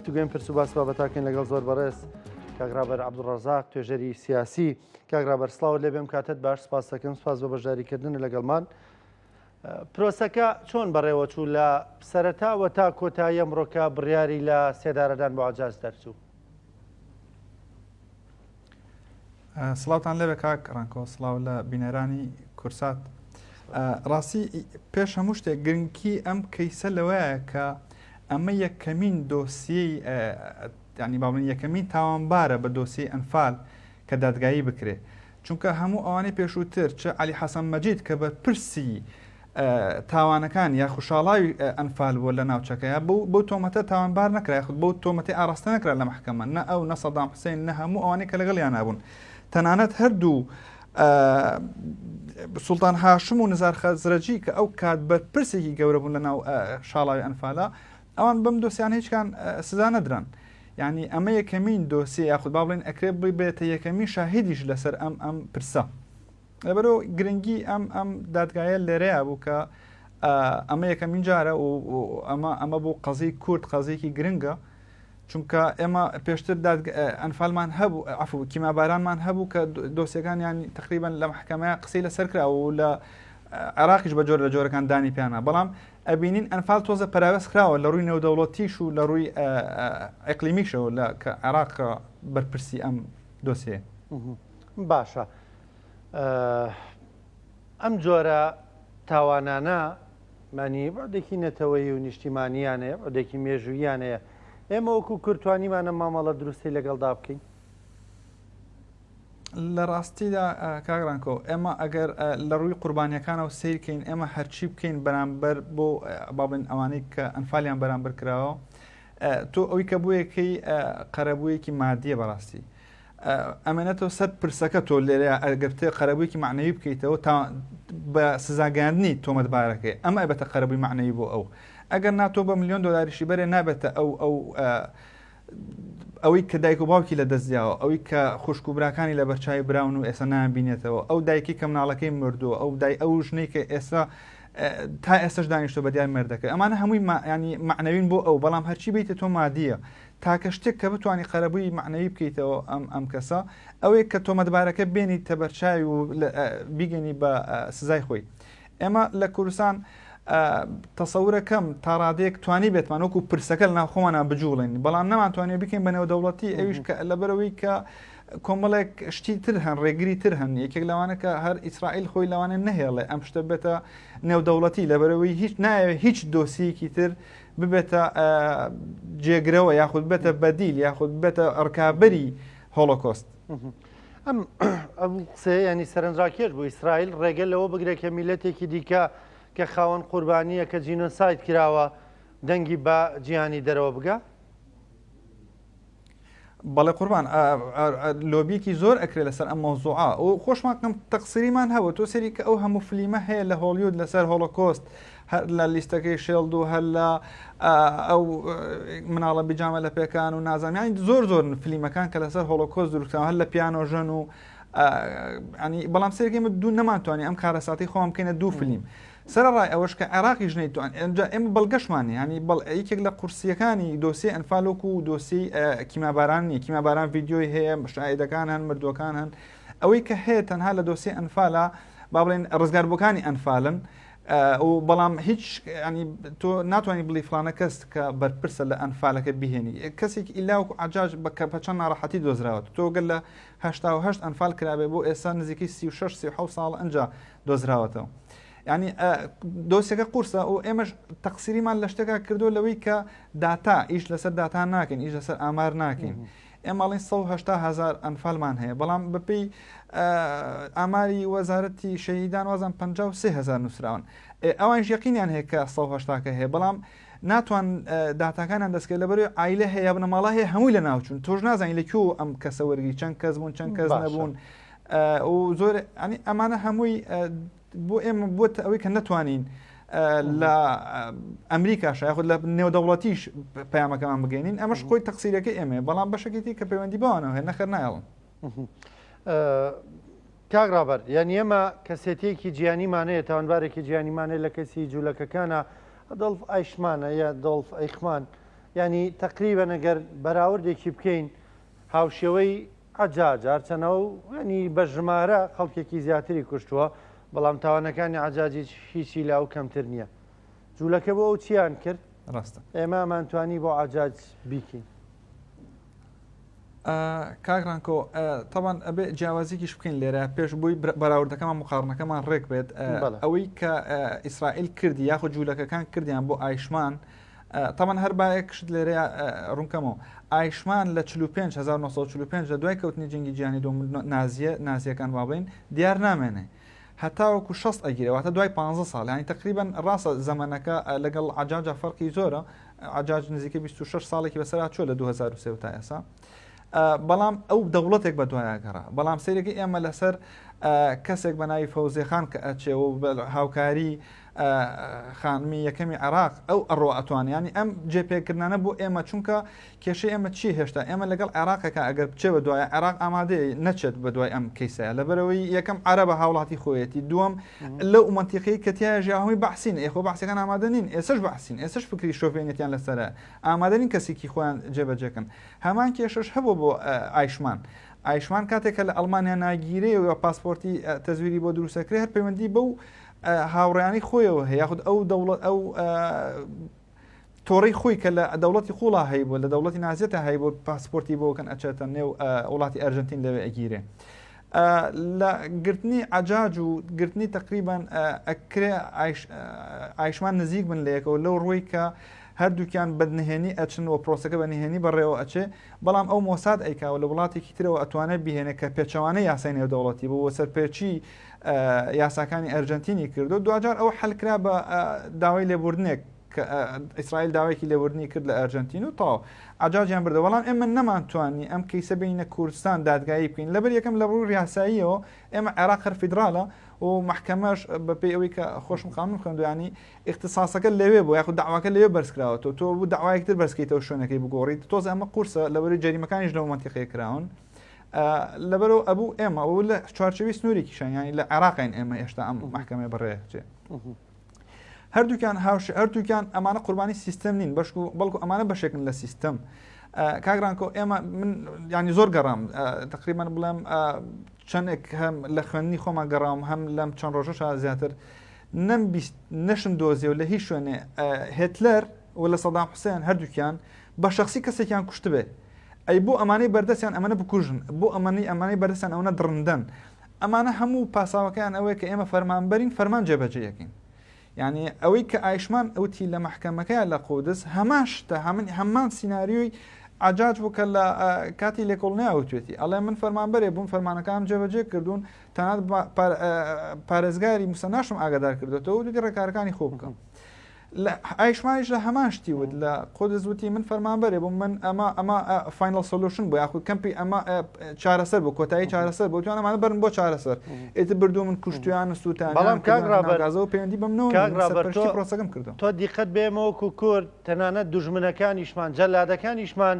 گفتوگۆیم پرس و باس بابەتاکەین لەگەڵ زۆر بەڕێز کاک ڕابەر عەبدولڕەزاق توێژەری سیاسی. کاک ڕابەر سڵاوت لێ بێم کاتت باش سپاس دەکەم سپاس بۆ بەشداریکردن لەگەڵمان. پرۆسەکە چۆن بەڕێوە چوو لە سەرەتاوە تا کۆتایی ئەمڕۆکە بڕیاری لە سێدارەدان بۆ عەجاج دەرچوو؟ سڵاوتان لێبێ کاک ڕەنکۆ سڵاو لە بینەرانی کورسات ڕاستی پێش هەموو شتێک گرنگی ئەم کەیسە لەوەیە کە ئەمە یەکەمین دۆسیەی ینی باڵین یەکەمین تاوانبارە بە دۆسیەی ئەنفال کە دادگایی بکرێ چونکە هەموو ئەوانەی پێشووتر چ عەلی حەسەن مەجید کە بەرپرسی تاوانەکان یاخود شاڵاوی ئەنفال بووە لە ناوچەکەیا بەو تۆمەتە تاوانبار نەکرا یاخود بەو تۆمەتەی ئاڕاستە نەکرا لە مەحکەمە نە ئەو نە سەدام حوسێن نە هەموو ئەوانەی کە لەگەڵیانا بوون تەنانەت هەردوو سوڵتان هاشم و نزار خەزرەجی کە ئەو کات بەرپرسێکی گەورە بوون لە ناو شاڵاوی ئەنفالا ئەوان بەم دۆسیان هیچکان سزا نەدران یعنی ئەمە یەکەمین دۆسیە یاخود با بڵێن ئەکرێ ببێتە یەکەمین شاهیدیش لەسەر ئەم ئەم پرسە لەبەرئەوە گرنگی ئەم ئەم دادگایە لێرەیە بوو کە ئەمە یەکەمین جارە و ئەمە ئەمە بۆ قەزیی کورد قەزیەکی گرنگە چونکە ئێمە پێشتر ئەنفالمان هەبوو عفو کیمابارانمان هەبوو کە دۆسیەکانیان تقریبان لە محکەمەیە قسەی لەسەر کرا و لە عێراقیش بە جۆر لە جۆرەکان دانی پیانە بەڵام ئەبینین ئەنفال تۆزە پەراوێز خراوە لە ڕووی نێودەوڵەتیش و لە ڕووی ئەقلیمیشەوە لە کە عێراق بەرپرسی ئەم دۆسیە باشە ئەم جۆرە تاوانانە مانی بەعدێکی نەتەوەیی و نیشتیمانیان هەیە بەعدێکی مێژوویان هەیە ئێمە وەکو کورد توانیمانە مامەڵە دروستی لەگەڵدا بکەین؟ لە ڕاستیدا کاک ڕانکۆ ئێمە ئەگەر لە ڕووی قوربانیەکانەوە سیرکەین ئێمە هەرچی بکەین بەرامبەر بۆ بابن ئەوانەی کە ئەنفالیان بەرامبەر کراوە تۆ ئەوی کە بۆیەکەی قەرەبوویەکی مادیە بەڕاستی ئەمێنێتەوە سەر پرسەکە تۆ لێرە ئەگەر بتەوێت قەرەبوویەکی مەعنەوی بکەیتەوە تا بە سزاگەیاندنی تۆمەتبارەکەی ئەمە ئەبێتە قەرەبووی مەعنەوی بۆ ئەو ئەگەر نا تۆ بە ملیۆن دۆلاریشی بەرێ نابێتە ئەو ئەو ئەوەی کە دایک و باوکی لە دەست دیاوە ئەوەی کە خوشک و براکانی لە بەرچاوی براون و ئێستا نایان بینێتەوە ئەو دایکی کە مناڵەکەی مردووە ئەو دای ئەو ژنەی کە ئێستا تا ئێستش دانیشتۆ بە دیار مێردەکەی ئەمانە هەمووی ینی معنەوین بۆ ئەو بەڵام هەرچی بیتە تۆ مادیە تاکە شتێک کە بتوانی قەرەبووی مەعنەوی بکەیتەوە ئەم ئەم کەسە ئەوەیە کە تۆمەتبارەکە بێنیتە بەرچاوی و بیگەنی بە سزای خۆی. ئێمە لە کوردستان تەسەورەکەم تا ڕادەیەک توانی بێتمان وەکو پرسەکە لە ناو خۆمانە بجوڵێن بەڵام نەمانتوانێت بکەین بە نێودەوڵەتی ئەویش کە لەبەرەوەی کە کۆمەڵێک شتی تر هەن ڕێگری تر هەن یەکێک لەوانە کە هەر ئیسرائیل خۆی لەوانە نەهێڵێ ئەم شتە بێتە نێودەوڵەتی لەبەرەوەی هیچ نایەوێت هیچ دۆسیەکی تر ببێتە جێگرەوە یاخود ببێتە بەدیل یاخود ببێتە ڕکابەری هۆڵۆکۆست. ئەم ئەو قسەیە ینی سەرنجڕاکێش بوو ئیسرائیل ڕێگە لەوە بگرێت کە میلەتێکی دیکە کە خاوەن قوربانییە کە جینۆساید کراوە دەنگی بە جیهانی دەرەوە بگا؟ بەڵێ قوربان لۆبیەکی زۆر ئەکرێ لەسەر ئەم مەوزوعە و خۆشمان کەم تەقسیریمان هەبوو تۆ سەری کە ئەو هەموو فلیمە هەیە لە هۆڵیود لەسەر هۆڵۆکۆست هەر لە لیستەکەی شێڵد و هەر لە ئەو مناڵە بیجامە لە پێکان و نازانم یانی زۆر زۆر فلیمەکان کە لەسەر هۆڵۆکۆست دروستکراون هەر لە پیانۆژەن و ینی بەڵام سەرەکەی ئێمە دوو نەمانتوانی ئەم کارەساتی خۆمان بکەینە دوو فلیم سەرەڕای ئەوەش کە عێراقیش نەیتوان ئەنجا ئێمە بەڵگەشمان نیە یانی بەڵ یەکێک لە قورسییەکانی دۆسیەی ئەنفال وەکو دۆسیەی کیمیاباران نیە کیمیاباران ڤیدیۆی هەیە شاهیدەکان هەن مردووەکان هەن ئەوەی کە هەیە تەنها لە دۆسیەی ئەنفالە با بڵێن ڕزگاربووەکانی ئەنفالن و بەڵام هیچ ینی تۆ ناتوانانی بڵی فلانە کەس کە بەرپرسە لە ئەنفالەکە بهێنی کەسێک ئیلا وەکو عەجاج بە کە بە چەند ناڕەحەتی دۆزراوە تۆ گەل لە 88 ئەنفال کرابێ بۆ ئێستا نزیکەی 36 37 ساڵ ئەنجا دۆزراوەتەوە یعنی دۆسیەکە قورسە و ئێمەش تەقسیریمان لە شتێکا کردو لەوەی کە داتا ئیش لەسەر داتا ناکەین ئیش لەسەر ئامار ناکەین ئێمە ئەڵێن 180 هزار ئەنفالمان هەیە بەڵام بەپێی ئاماری وەزارەتی شەهیدان وازان 53 هزار نووسراون ئەوانش یقینیان هەیە کە 180 کە هەیە بەڵام ناتوان داتاکانیان دەستکرد لەبەرەوەی عیلە هەیە بنەماڵە هەیە هەمووی لە ناوچون تۆش نازانانی لە کوێ ئەم کەسە وەرگی چەند کەس بوون چەند کەس نەبوون و زۆر ئەنی ئەمانە هەمووی بۆ ئێمە بۆتە ئەوەی کە نەتوانین لە ئەمریکاش یاخود لە نێودەوڵەتیش پەیامەکەمان بگەێنین ئەمەش خۆی تەقسیرەکە ئێمە بەڵام بەشەکەی کە پەیوەندی بەوانەوە هەیە نەخێر نایڵن. کاک ڕابەر یان ئێمە کەسێتیەکی جیانیمانەیە تاوانبارێکی جیانیمانەیە لە کەسی جوولەکەکانە ئەدۆلف ئایشمانە یا دۆڵف ئەیخمان. یانی تەقریبەن ئەگەر بەراوردێکی بکەین هاوشێوەی عەجاج هەرچەنە ئەو یانی بە ژمارە خەڵکێکی زیاتری کوشتووە بەڵام تاوانەکانی عەجاجیش هیچی لە ئەو کەمتر نییە. جوولەکە بۆ ئەو چیان کرد؟ ڕاستە. ئێمە ئەمانتوانی بۆ عەجاج بیکەین. کاک ڕانکۆ تەبان ئەبێ جیاوازیکیش بکەین لێرە پێش بووی بەراوردەکەمان مقاڕنەکەمان ڕێک بێت ئەوەی کە ئیسرائیل کردی یاخود جوولەکەکان کردیان بۆ ئایشمان تەبان هەر باەک شت لێرەیە ڕوونکەمەوە ئایشمان لە 45 1945 لە دوای کەوتنی جەنگی جیهانی دووەم نازیە نازیەکان با بڵێین دیار نامێنێ هەتاوەکو 60 ئەگیرێ واتە دوای 15 ساڵ ینی تقریبا ڕاستە زەمەنەکە لەگەڵ عجاجا فەرقی زۆرە عەجاج نزیکەی 26 ساڵێکی بەسەرا چوە لە 2003 تا ئێسا بەڵام ئەو دەوڵەتێک بە دوایە گەڕا بەڵام سەیرەکەی ئێمە لەسەر کەسێک بە ناوی فەوزێخان کە ئەچێ و هاوکاری خانمی یەکەمی عێراق ئەو ئەڕۆ ئەتوان ینی ئەم جێپێکردانە بۆ ئێمە چونکە کێشەی ئێمە چی هێشتا ئێمە لەگەڵ عێراقەکە ئەگەر بچێ بە دوای عێراق ئامادەیە نەچێت بە دوای ئەم کەیسەیە لەبەرەوەی یەکەم عەرەبە هاوڵاتی خۆیەتی دووەم لەو مەنتیقەی کە تیایا ژیا هەمووی بەعسین ئێ خۆ بەعسەکان ئامادە نین ئێسەش بەعسین ئێسەش فکری شۆڤێنێتیان لەسەرە ئامادە نین کەسێکی خۆیان جێبەجێکەن هەمان کێشەش هەبوو بۆ ئایشمان ئایشمان کاتێک کە لە ئەڵمانیا ناگیرێ و پاسپۆرتی تەزویری بۆ دروستەکرێ هەر پەیوەندی بەو هاوڕیانی خۆیەوە هەیە یاخود ئەو دەوڵەت ئەو تۆڕەی خۆی کە لە دەوڵەتی قوڵا هەیبوو لە دەوڵەتی نازیەتە هەیبوو پاسپۆرتی بۆ کەن ئەچێتە نێو وڵاتی ئەرجنتین لەوێ ئەگیرێ لە گرتنی عجاج و گرتنی تقریبان ئەکرێ ئایشمان نزیک بن لە یەکەوە لەو ڕووی کە هەردووکیان بەدنهێنی ئەچن و پرۆسەکە بە نهێنی بەڕێوە ئەچێ بەڵام ئەو مۆساد ئەیکاوە لە وڵاتێکی ترەوە ئەتوانێت بهێنێ کە پێچەوانە یاسای نێودەوڵەتی بوو و سەرپێچی یاساکانی ئەرجنتینی کردو دواجار ئەو حلکرا بە داوای لێبوردنێک کە ئیسرائیل داوایەکی لێبوردنی کرد لە ئەرجەنتین و تەواو عەجاجیان بردەوە بەڵام ئێمە نەمانتوانی ئەم کەیسە بینە کوردستان دادگایی بکەین لەبەر یەکەم لە ڕووی یاساییەوە ئێمە عێراق هەر فیدراڵە و مەحکەمەش بەپێی ئەوەی کە خۆشم قانون خوێندووە ینی ئیختیساسەکە لەوێ بوو یاخود داواکە لەوێ بەرزکراوەتەوە تۆ بوو داوایەک تر بەرزکەیتەوە شوێنەکەی بگۆڕیت تۆز ئەمە قورسە لەبەری جەریمەکانیش لەو مەنتیقەیە کراون لەبەرەوە ئەبوو ئێمە و لە چوارچێوەی سنوورێکیشان ینی لە عێراقین ئێمە هێشتا ئەم مەحکەمەیە بەڕێ هەردووکیان هاوش هەردووکیان ئەمانە قوربانی سیستەم نین بەشکو بەڵکو ئەمانە بەشێکن لە سیستەم کاگرانکۆ ئێمە من ینی زۆر گەڕام تقریبان بڵێم چەندێک هەم لە خوێندنی خۆمان گەڕاوم هەم لەم چەند ڕۆژەشا زیاتر نەم بیست نەشم دۆزیەوە لە هیچ شوێنێ هێتلەر و لە سەدام حوسێن هەردووکیان بە شخصی کەسێکیان کوشتبێ ئەی بۆ ئەمانەی بەردەستیان ئەمەە بکوژن بۆ ئەمەنی ئەمانەی بەردەستیان ئەوەنە دڕندەن ئەمانە هەموو پاساوەکەیان ئەوەیە کە ئێمە فەرمانبەرین فەرمان جێبەجێ ئەکەین. یانی ئەوەی کە ئایشمان وتی لە مەحکەمەکەیا لە قودس هەمان شتە هەمن هەمان سیناریۆی عەجاج بوو کە لە کاتی لێکۆڵنەوە وتوێتی ئەڵێ من فەرمانبەرێ بووم فەرمانەکانم جێبەجێ کردوون تەنانەت پارێزگاری موسەناشم ئاگادار کردوێتەوە و دوتی ڕێکارەکانی خۆ بکەم. لە ئایشمانیش لە هەمان شتی وت لە قودس وتی من فەرمانبەرێ بووم من ئەمە ئەمە final solution بوو یاخود کەمپی ئەمە چارەسەر بوو کۆتایی چارەسەر بۆ توانە ئەمانە بەرن بۆ چارەسەر ئیتر بردوو من کوشتیان و سووتان بەڵام کاک ڕابەر گازەوە پەیوەندی بەم نەوە کاک ڕابەر تۆ پرۆسەکەم کردو تۆ دیقەت بێمە وەکو کورد تەنانەت دوژمنەکانیشمان جەلادەکانیشمان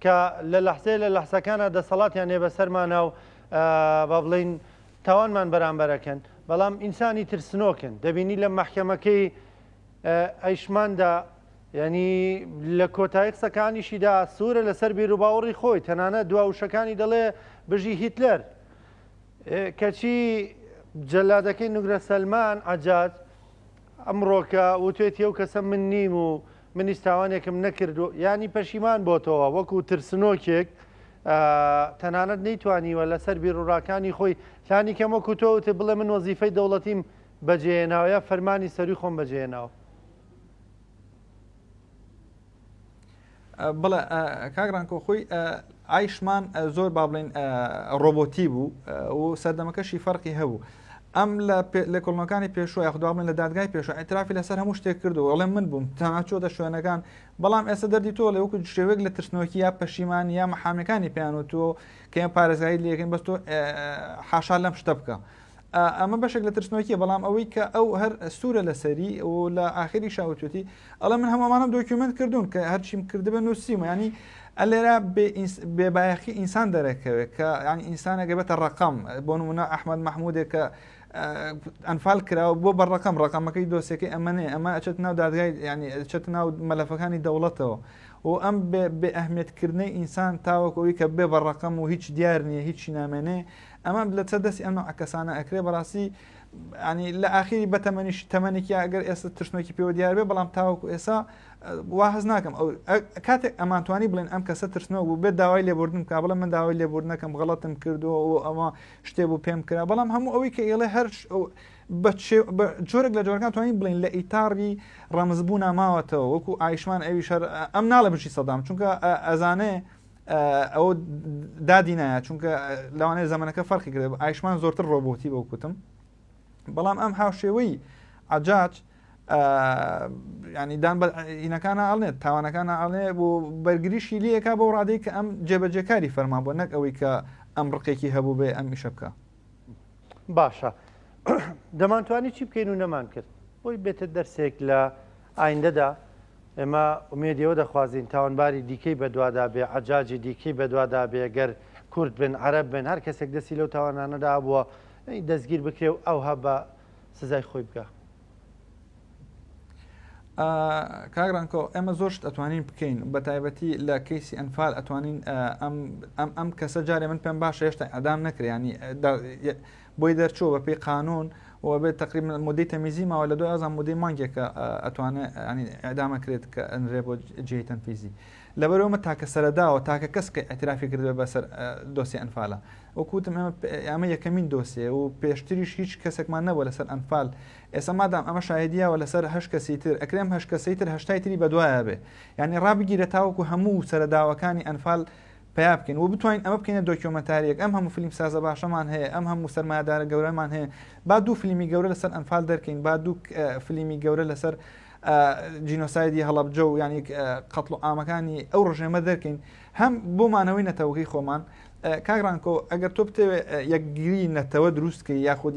کە لە لەحزەیە لە لەحزەکانە دەسەڵاتیان هەیە بەسەرمانە و با بڵێین تاوانمان بەرامبەرەکەن بەڵام ئینسانی ترسنۆکن دەبینی لە مەحکەمەکەی ئەیشماندا یعنی لە کۆتایی قسەکانیشیدا سوورە لەسەر بیروباوەڕی خۆی تەنانەت دوا وشەکانی دەڵێ بژی هیتلەر کەچی جەلادەکەی نوگرە سەلمان عەجاج ئەمڕۆکە وتێتی ئەو کەسە من نیم و منیش تاوانێکم نەکردو یانی پەشیمان بۆتەوە وەکو ترسنۆکێک تەنانەت نەیتوانیوە لەسەر بیروڕاکانی خۆی لانی کەم وەکو تۆ وتت بڵێ من وەزیفەی دەوڵەتیم بەجێهێناوە یا فەرمانی سەروی خۆم بەجێهێناوە. بڵێ کاک ڕانکۆ خۆی ئایشمان زۆر با بڵین ڕۆبۆتی بوو و سەردەمەکەشی فەرقی هەبوو ئەم لە لێکۆڵنەوەکانی پێشوە یاخود با بڵێن لە دادگای پێشوە ئیعترافی لەسەر هەموو شتێک کردو ئەڵێ من بووم تەنها چۆتە شوێنەکان بەڵام ئێستا دەردی تۆ لێ وەکو شێوەیەک لە ترسنۆکی یا پەشیمانی یا محامەکانی پێیان وتووە کە ئێمە پارێزگاری لێکەین بەس تۆ حاشا لەم شتە بکە ئەمە بەشێک لە ترسنۆکیە بەڵام ئەوەی کە ئەو هەر سوورە لەسەری و لە ئاخری شاوتوێتی ئەڵێ من هەمووانم document کردوون کە هەرچیم کردبێ نووسیمە ینی ئەلێرە بێبایەخی ئینسان دەرەکەوێت کە ینی ئینسانێک بێتە ڕقم بۆ نمونە ئەحمد مححمودێک کە ئەنفال کراوە بۆ بە ڕقم ڕقەمەکەی دۆسیەکەی ئەمەنێ ئەمە ئەچێت ناو دادگای ینی چێت ناو مەلەفەکانی دەوڵەتەوە. و ئەم بێ ئەهمیەت کردنەی ئینسان تاوەکو ئەوی کە بێ بە ڕەقەم و هیچ دیار نییە هیچی نامێنێ ئەمە لەسەر دەستی ئەم نوعە کەسانە ئەکرێ بەڕاستی ینی لە ئاخیری بە تەمەنیش تەمەنێکی ئەگەر ئێستا ترسنۆکی پێوە دیار بێ بەڵام تاوەکو ئێستا وا هەست ناکەم ئەو کاتێک ئەمانتوانی بڵێن ئەم کەسە ترسنۆک بوو بێت داوای لێبوردن بکا بڵێ من داوای لێبوردنەکەم غەڵەتم کردووە و ئەمە شتێ بوو پێم کرا بەڵام هەموو ئەوەی کە ئێڵێ هەر بە جۆرێک لە جۆرەکان توانین بڵین لە ئیتاڕی ڕەمزبوونا ماوەتەوە وەکو ئایشمان ئەوی شەر ئەم ناڵێ بژی سەدام چونکە ئەزانێ ئەو دادی نایە چونکە لەوانەیە زەمەنەکە فەرقی کرد ئایشمان زۆرتر ڕۆبۆتی بۆ کوتم بەڵام ئەم هاوشێوەی عجاج ینی دان بە ئینەکانە ئەڵێت تاوانەکانە ئەڵێ بۆ بەرگریشی لەکە بۆ ڕادەی کە ئەم جێبەجێکاری فەرمان بۆ نەک ئەوەی کە ئەم ڕقێکی هەبوو بێ ئەم ئیشە بکە. باشە دەمانتوانی چی بکەین و نەمان کرد بۆی بێتە دەرسێک لە ئایندەدا ئێمە ئومێدی ئەوە دەخوازین تاوانباری دیکەی بەدوادا بێ عەجاجی دیکەی بەدوادا بێ گەر کورد بن عەرەب بن هەر کەسێک دەستی لەو تاوانانەدا هەبووە دەستگیر بکرێ و ئەوها بە سزای خۆی بگا. کاک ڕەنکۆ ئێمە زۆر شت ئەتوانین بکەین بە تایبەتی لە کەیسی ئەنفال ئەتوانین ئەم ئەم ئەم کەسە جارێ من پێم باشە هێشتا ئەدام نەکریانی بۆی دەرچووە بە پێی قانون و بێت تقریبا مدەی تەمیزی ماوە لە دوای ئازان مدەی مانگێکە ئەتوانێت ینی ئەدامە کرێت کە ئەنرێ بۆ جێی تەنفیزی لەبەرئەوە تاکە سەرەداوە تاکە کەس کە ئیعترافی کردبێ بەسەر دۆسیە ئەنفالە وەکو وتم ئێمە ئەمە یەکەمین دۆسیە و پێشتریش هیچ کەسێکمان نەبووە لەسەر ئەنفال ئێستا مادام ئەمە شاهدیاوە لەسەر هەشت کەسی تر ئەکرێ ئەم هەشت کەسەی تر هەشتای تری بەدوایە بێ یعنی ڕابگیرە تاوەکو هەموو سەرەداوەکانی ئەنفال پیا بکەین و بتوانین ئەمە بکەینە دۆکیۆمەنتاریەک ئەم هەموو فیلم سازە باشەمان هەیە ئەم هەموو سەرمایەدارە گەورەمان هەیە با دوو فیلمی گەورە لەسەر ئەنفال دەرکەین با دوو فیلمی گەورە لەسەر جینۆسایدی هەڵەبجە و یانی قەتڵ و عامەکانی ئەو ڕژێمە دەرکەین هەم بۆ مانەوەی نەتەوەکەی خۆمان کاک ڕانکۆ ئەگەر تۆ بتەوێ یەکگیری نەتەوە دروستکەی یاخود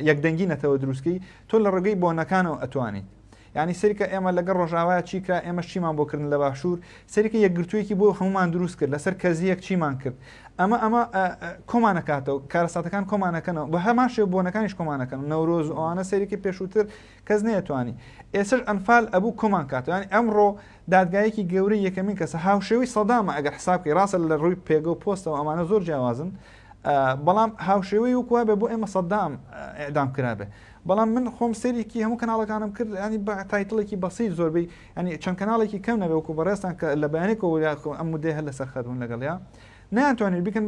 یەکدەنگی نەتەوە دروستکەی تۆ لە ڕێگەی بۆنەکانەوە ئەتوانیت یعنی سەیرکە ئێمە لەگەڵ ڕۆژاوایە چی کرا ئێمەش چیمان بۆ کردن لە باشوور سەیرکە یەکگرتوویەکی بۆ هەمومان دروست کرد لەسەر کەزیەک چیمان کرد ئەمە ئەمە کۆمانەکاتەوە کارەساتەکان کۆمانەکەنەوە بە هەمان شێوە بۆنەکانیش کۆمانەکەن نەورۆز ئەوانە سەیرکی پێشووتر کەس نەیەتوانی ئێسش ئەنفال ئەبوو کۆمان کاتەوە یانی ئەمڕۆ دادگایەکی گەورەی یەکەمین کەسە هاوشێوەی سەدامە ئەگەر حساب کەی ڕاستە لە ڕووی پێگە و پۆستەوە ئەمانە زۆر جیاوازن بەڵام هاوشێوەی وەکو وابێ بۆ ئێمە سەدام ئیعدام کرابێ بەڵام من خۆم سەیرێکی هەموو کەناڵەکانم کرد ینی بە title ێکی بەسیط زۆربەی ینی چەند کەناڵێکی کەم نەبێ وەکو بەڕێزتان کە لە بەیانێکەوە ئەم مدەیە هەر لەسەر خەت بوون لەگەڵیا نەیانتوانی بکەن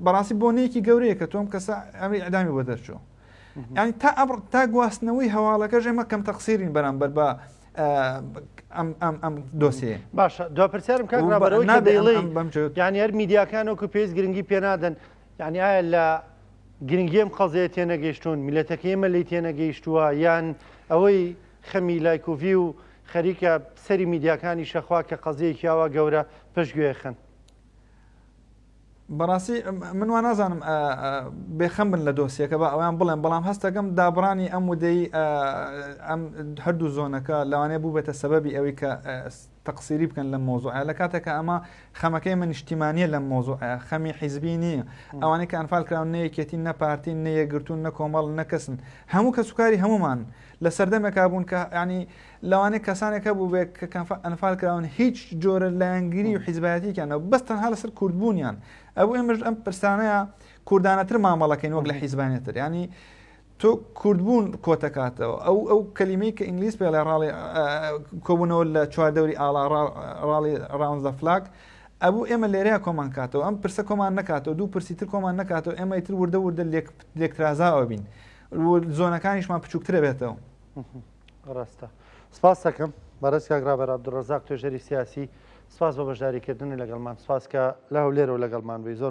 بەڕاستی بۆنەیەکی گەورەیە کە تۆم کەسە ئەمری ئیعدامی بۆ دەرچوو یانی تا ئەم تا گواستنەوەی هەواڵەکەش ئێمە کەم تەقسیرین بەرامبەر بە ئەم ئەم ئەم دۆسیە باشە دو پرسیارم کاک ڕابەرەوەی کە دەیڵێی یانی هەر میدیاکان وەکو پێویست گرنگی پێنادەن یانی ئایا لە گرنگی ئەم قەزیە تێنەگەیشتوون میلەتەکەی ئێمە لێی تێنەگەیشتووە یان ئەوەی خەمی لایک و ڤیو خەریکە سەری میدیاکانی شەخوا کە قەزیەکی ئاوا گەورە پشتگوێ خەن. بەڕاستی من وا نازانم بێخەم بن لە دۆسیەکە بە ئەویان بڵێن بەڵام هەستەکەم دابڕانی ئەم ودەی ئەم هەردوو زۆنەکە لەوانەیە بوو بێتە سەبەبی ئەوەی کە تەقسیری بکەن لەم مۆزوعە لە کاتێکە ئەمە خەمەکەی من نیشتیمانیە لەم مۆزوعە خەمی حیزبی نییە ئەوانەی کە ئەنفال کراون نە یەکێتی نە پارتی نە یەکگرتوون نە کۆمەڵ نە کەسن هەموو کەسوکاری هەمومان لە سەردەمێکا بوون کە ینی لەوانەیە کەسانێک هەبووبێت کە ئەنفال کراون هیچ جۆرە لایەنگری و حیزبایەتیکیان نەبوو بەس تەنها لەسەر کوردبوونیان ئەبوو ئێمەش ئەم پرسانەیە کوردانەتر مامەڵەکەین وەک لە حیزبانێتر ینی تۆ کوردبوون کۆتەکاتەوە ئەو ئەو کەلیمەی کە ئینگلیس پێڵێ rally کۆبوونەوە لە چواردەوری ئاڵا rally round the flag ئەبوو ئێمە لێرەیە کۆمان کاتەوە ئەم پرسە کۆمان نکاتەوە دوو پرسی تر کۆمان نکاتەوە ئێمە تر وردە وردە لێکترازاوە بین زۆنەکانیشمان بچووکترە بێتەوە. ڕاستە. سپاس دەکەم بەڕێز کاک ڕابەر عەبدولڕەزاق توێژەری سیاسی سپاس بۆ بەشداریکردنی لەگەڵمان سپاس کە لە هەولێرەوە لەگەڵمان بووی زۆر.